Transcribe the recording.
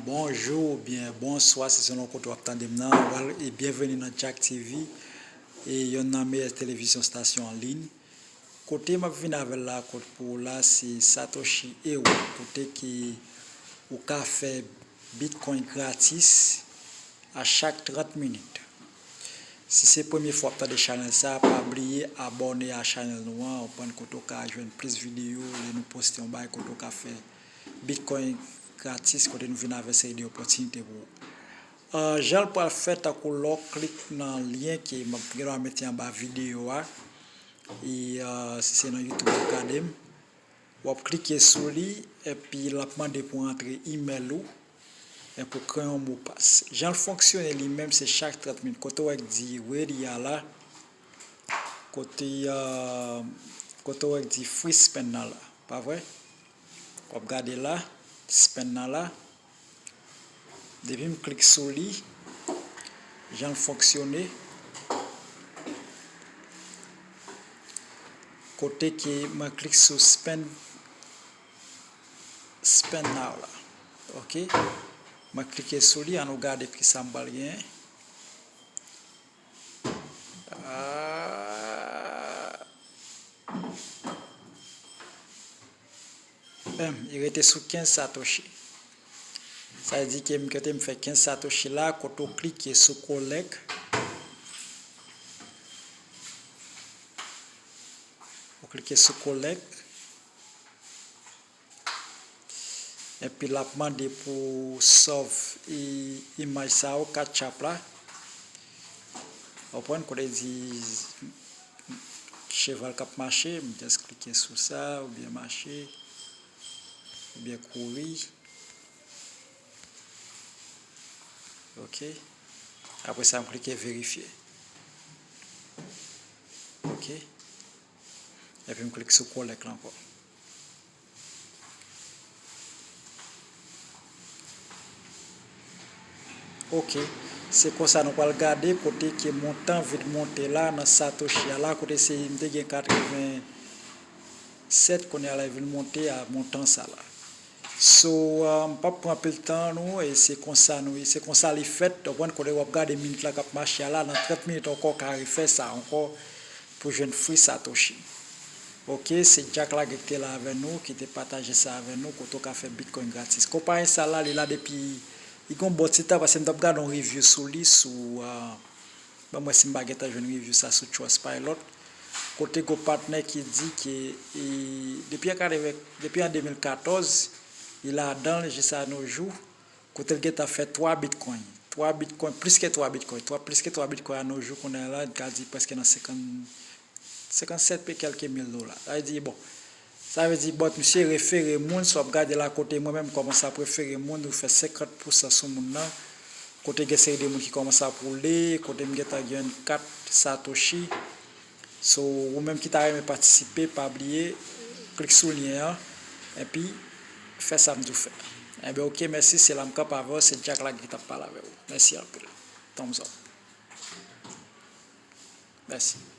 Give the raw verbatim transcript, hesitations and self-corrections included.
Bonjou oubyen bonswa, si se yon kote w ap tande m nan, w al, e byenveni nan Jack T V, e yonn nan meyè televizyon stasyon an liy. Kote m ap vin avè l la, kot pou w la, se Satoshi Hero, kote ke ou ka fè Bitcoin gratis a chak trant minit. Si se premye fwa w ap tande chanèl sa, pa bliye abòne a chanèl nou an, ou konprann, kote w ka jwenn plis videyo, lè nou poste yon bagay, kote w ka fè Bitcoin gratis, kote nou vin avè seri de opòtinite pou ou. Ah, jan l pral fèt, tankou lè w klik nan lyen ke m ap gen dwa mete anba videyo a, e, ah, si se nan YouTube w ap gade m, w ap klike sou li, epi l ap mande pou w antre imèl ou, epi w kreye yon mopas. Jan l fonksyone li menm, se chak trant minit. Kote w wè k di ready a la, kote, ah, kote w wè k di free spend nan la, pa vre? W ap gade la, spend nan la. Depi m klik sou li, jan l fonksyone, kote ke mwen klik sou spend, spend now la. Oke. Mwen klike sou li, ann nou gade kisa m pral genyen. Ah. Em, li rete sou kenz satoshi. Sa vle di ke m, kote m fè kenz satoshi la, kote w klike sou collect. Ou klike sou collect. Epi l ap mande pou w sove i-, imaj sa yo, kat chap la. Ou konprann, kote di cheval k ap mache, m just klike sou sa, oubyen mache, oubyen kouri. Oke. Apre sa, m klike verifye. Oke. Epi m klik sou collect la ankò. Oke. Se konsa nou pral gade kote ke montan vin monte la nan satoshi a la, kote se, m te gen katreven sèt, kounye a la vin monte a montan sa la. So, uh, m p ap pran anpil tan nou, e se konsa nou, e se konsa li fèt. Ou konprann, kote w ap gade minit la k ap mache a la, nan trant minit ankò, w ka refè sa ankò pou jwenn free satoshi. Oke, se Jack Lague ki te la avè nou, ki te pataje sa avè nou, kote w ka fè Bitcoin gratis. Konpayi sa la, li la depi, li gon bon ti tan, paske m t ap gade yon review sou li, sou, uh, ban m wè si m pa gentan jwenn review sa sou Trustpilot. Kote gon patnè ki di ke, e, depi an katreven, depi an de mil katòz, li ladan l jis a no jou, kote l gentan fè twa bitcoin. Twa bitcoin, plis ke twa bitcoin. Twa, plis ke twa bitcoin a no jou, kounye a la, n ka di prèske nan senkant, senkannsèt pe kèlke mil dola. Sa vle di, bon, sa vle di, bòt misye refere moun, si w ap gade la kote mwen menm, m kòmanse ap refere moun, ou fè senkant pousan sou moun nan. Kote gen seri de moun ki kòmanse ap woule, kote m gentan gen kat satoshi. So, ou menm ki ta renmen patisipe, pa bliye, klik sou lyen an, epi fè sa m di w fè. Enben, oke, mèsi, se la m kanpe avè w, se Jack Lague ki t ap pale avè w. Mèsi anpil. Thumbs up. Mèsi.